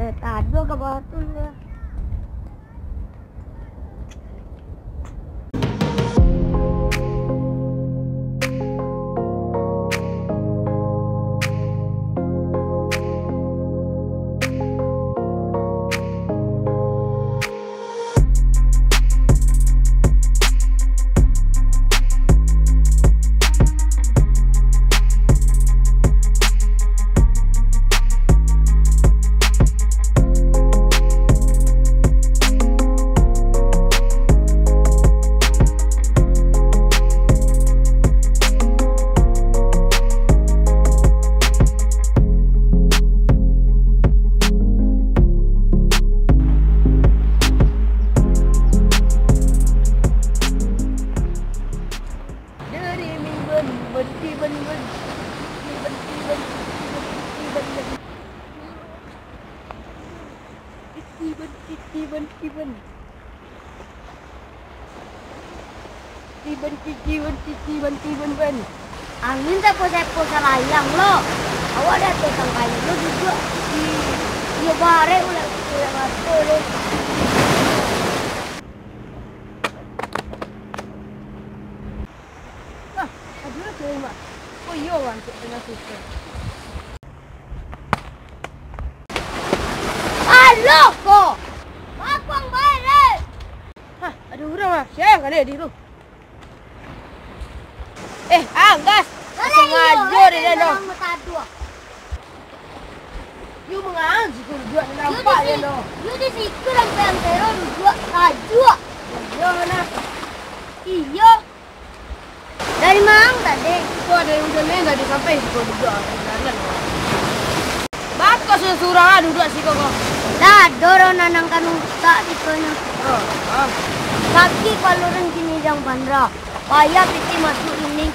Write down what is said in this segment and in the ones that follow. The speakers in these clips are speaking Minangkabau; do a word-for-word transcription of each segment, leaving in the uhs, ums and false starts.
Taduah ka bawah tu lah. Tiban, tiban, tiban. Tiban, tiban, tiban, tiban, tiban. Angin sapo-sapo salayang lo. Awak dah tukang kayu lo duduak. Iyo barek ulek, ulek mato lo. Ah, aduh, aduh, Mak. Oh iyo, Mak, cek tengah susah. Aloh ko! Makuang bae deh! Hah, ada urang lah. Sia kali di tu? Eh, anggas! Sengajo deh, dah, noh. Yo mangaan situ duduak, nampak je, noh. Yo di situ lah, Bang Tero duduak, tajuak. Iyo, nah. Iyo. Dari ma ang tadi? Ko dari ujuang ni tadi sampai siko duduak, jalan. Bakal surang-surang ah duduak siko ko. Lah, ado urang nan ka nutak sikonyo. Oh, ah. Sakik palurin kini jang pandra. Payah pitih masuak ini.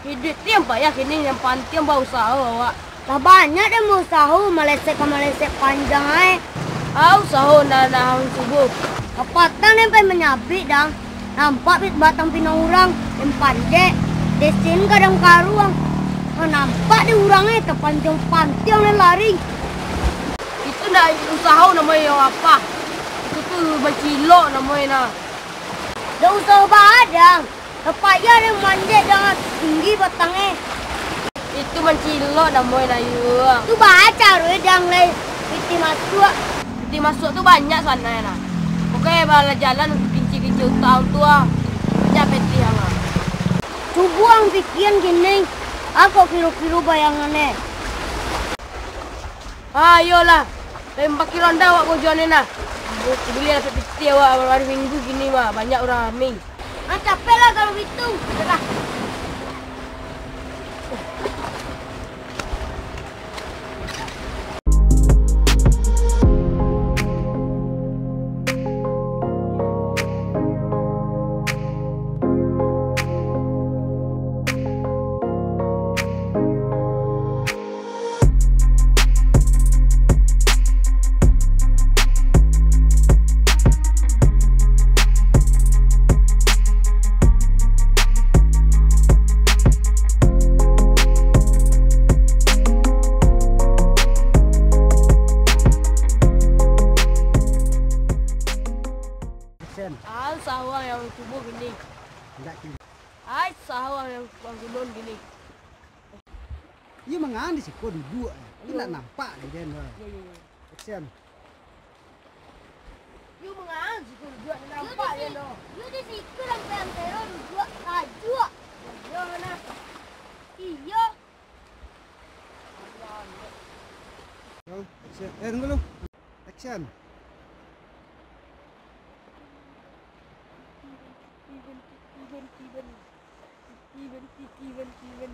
Iduik ti yang payah kini, yang pantiang bausaho awak. Lah banyak den bausaho, malesek ka malesek panjang ai. Au, usaho nan, nan subuh. Kapatang den pai manyabik dang. Nampak bit batang pinang urang, den panjek. Desen kadang karuang. Nah, nampak dek urang ai, tapanjang pantiang den lari. Itu ndak usaho namonyo, apa? Itu tu mancilok namonyo nah. Ndak usaho baa dang. Lah payah den manjek dang, tinggi batang e. Itu mancilok namonyo, Yu. Tu baa caro e dang lai pitih masuak? Pitih masuak tu banyak sabananyo nah. Pokoknyo bala jalan kincik-kincik utak ang tu ah. Banyak pitih ang ah. Cubo ang pikian kini, a kok kiro-kiro bayangan e. Ah, iyolah. Lain bakiro ndak awak ko jual ni nah. Bali dapek pitih awak hari Minggu kini mah, banyak urang rami. Ah, capek lah kalau bitu. Dah. Action. Ai, sawa yang cubo gini. Ndak tinggi. Ai, sawa yang panggunun gini. Iyo mangaan di siko duduak, eh. Tapi ndak nampak di den, wah. Iyo, iyo, iyo. Action. Iyo mangaan di siko duduak, ndak nampak di den, doh. Iyo di siko lampu yang tero duduak, tajuak. Iyo, nah. Iyo. Action. Eh, tunggu lu. Action. Steven, Steven, Steven. Steven, Steven, Steven.